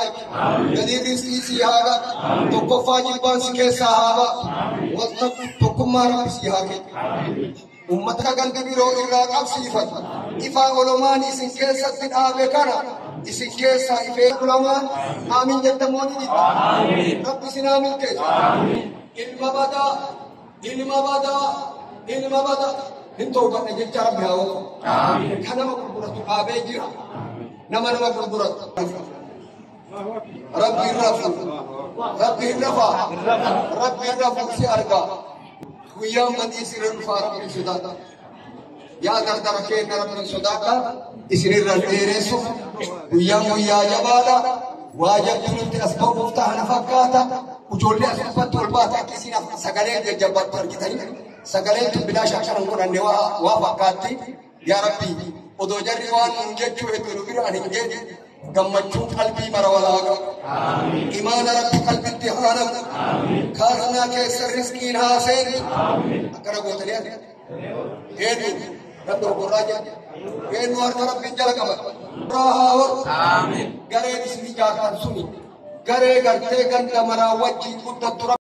galchu. Gadiin rizqii sii haa galchu. Tokkoffaa jibbaan si keessaa haa ba'u. Wanta tokkummaa Rabbi sii haa kennu. Ummata ganda biroo irraa qabsiifatu. Ifaa olomaan isin keessatti dhaabe kana isin keessaa ifee ulamaan aamin jettamoo ni didda. Rabbi isin haa milkeessu. Ilma badaa, ilma badaa, ilma badaa. Hin toobanne jecha Rabbi haa oolu. Kan nama gurguratu dhaabee jira. Nama nama gurguratu. Rabbi hin rafu. Rabbi hin rafaa. Rabbi hin rafu si argaa. Guyyaan badii sirra dhufaa Rabbiin sodaadha. Yaa dardara keenya Rabbiin sodaadha. Isinirra dheeressu. Guyyaan guyyaa jabaadha. Waa jabdu nuti as ba'uuf ta'ana fakkaata. Ijoollee as uffatti ol baate akka isin sagalee jajjabaattu argitanii. Sagaleen tun bilaasha akkan hin godhanne waa fakkaatti. Yaa Rabbi odoo jarri waan nuun jechuu hedduu nu bira ani hin geenye gammachuun qalbii mara walaaga. Imaana Rabbi qalbitti haa naqu. Kaaznaa keessa rizqiin haa seentu. Akkana gootanii ati. Eenyu Rabbi ogorraa jedha. Eenyu harka Rabbiin jala qaba. Haa horu. Gareen isin ijaartan suni garee gartee ganda maraa wajjin guddattu.